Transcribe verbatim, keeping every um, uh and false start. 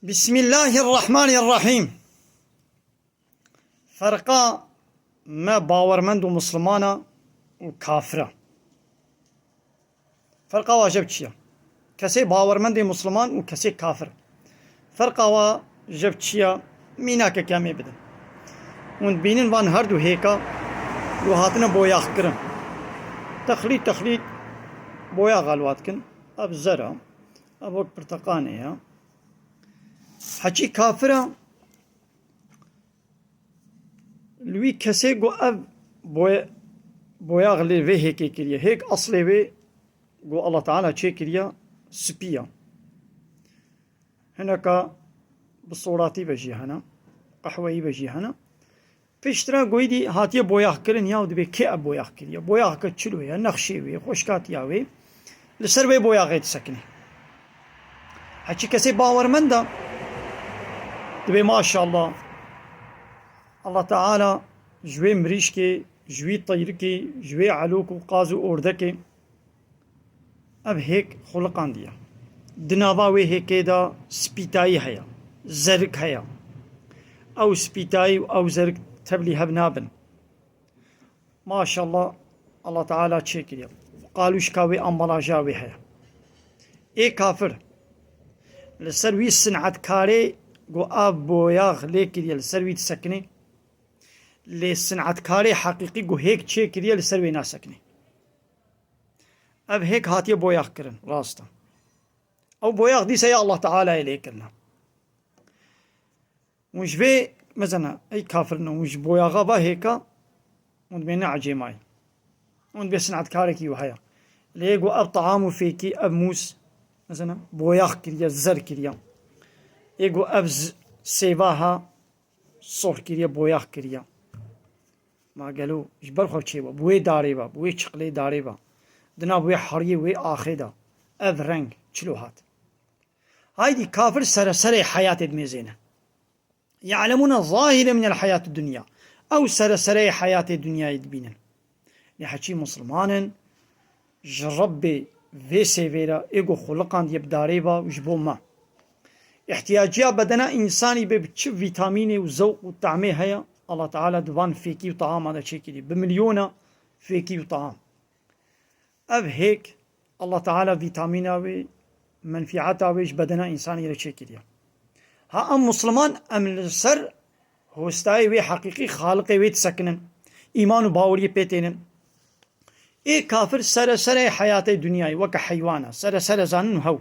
Bismillahirrahmanirrahîm. Ferqa me bawermend û mislimana û kafira. Ferqa wa jev çi ye? Kesê bawermendê misliman û kesê kafir. Ferqa wa jev çi ye? Mînakeke em ê bidin. Hûn dibînin van her du hêka ku hatine boyaxkirin. Texlît, texlît boyaxa li wa dikin. Ev zer e. Ev wek pirteqanê ye. Heçî kafir e. Li wî kesê ku ev boy-, boyax lê vê hêkê kiriye. Hêk eslê wê ku Allah Teala çê kiriye spî ye. Hineka bi soratî ve jî hene, qehweyî ve jî hene. Piştre goyî dî hatiye boyaxkirin ya û dibê kê ev boyax kiriye? Boyaxeke çilo ye, nexşê wê, xweşkatiya wê, li ser wê boyaxê disekine. Heçî kesê bawermend e, dibê maşallah, Allah Teala ji wê mirîşkê, ji wî teyrikê, ji wê elok û qaz û ordekê ev hêk xuliqandiye. Di nava wê hêkê de spîtayî heye, zerik heye. Ew spîtayî û ew zerik tevlî hev nabin. Maşallah, Allah Teala çêkiriye. Qalûşka wê, ambalaja wê heye. Ê kafir, li ser wî sinetkarê ku av boyax lê kiriye, li ser wî disekinê. Lê sinetkarê heqîqî ku hêk çêkiriye, li ser wê nasekinê. Ev hêk hatiye boyax kirin, rast e. Ew boyax dîsa ya Allah Tealayê lê kirine. Hûn ji vê, mesela, ey kafirino, hûn ji boyaxa va hêka, hûn dibê ne ecêmayî. Hûn dibê sinetkarekî wiha ye. Lê ê ku ev taam û fêkî, ev mûs, mesela, boyax kiriye, zer kiriye. Ê ku ev z-, sêva ha, soh kiriye, boyax kiriye. Ma gelo ji ber xwe çê be, bi wê darê be, bi wê çiqlê darê be, di nav wê heriyê, wê axê de ev reng çilo hat? Haydî kafir sereserê heyatê dimêzêne. Ye'lemûne zahîre minel heyatid dunya. Ew seresereyê heyatê dinyayê dibînin. Lê heçî misilman in, ji Rebbê vê sêvê re ê ku xuliqandiye bi darê ve û ji bo me. Îhtiyaciya bedena însanî bê bi çi vîtamînê û zewq û tahmê heye, Allah Teala di van fêkî û taama de çêkiriye. Bi milyona fêkî û taam. Ev hêk Allah Teala vîtamîna wê, menfîeta wê ji bedena însanî re çêkiriye. Ha em misilman, em li ser hostayê wê heqîqî Xaliqê wê disekinin. Îman û baweriyê pê tênin. Ê kafir sere serê heyatê dinyayê weke heywana, sere sere zanin û hew.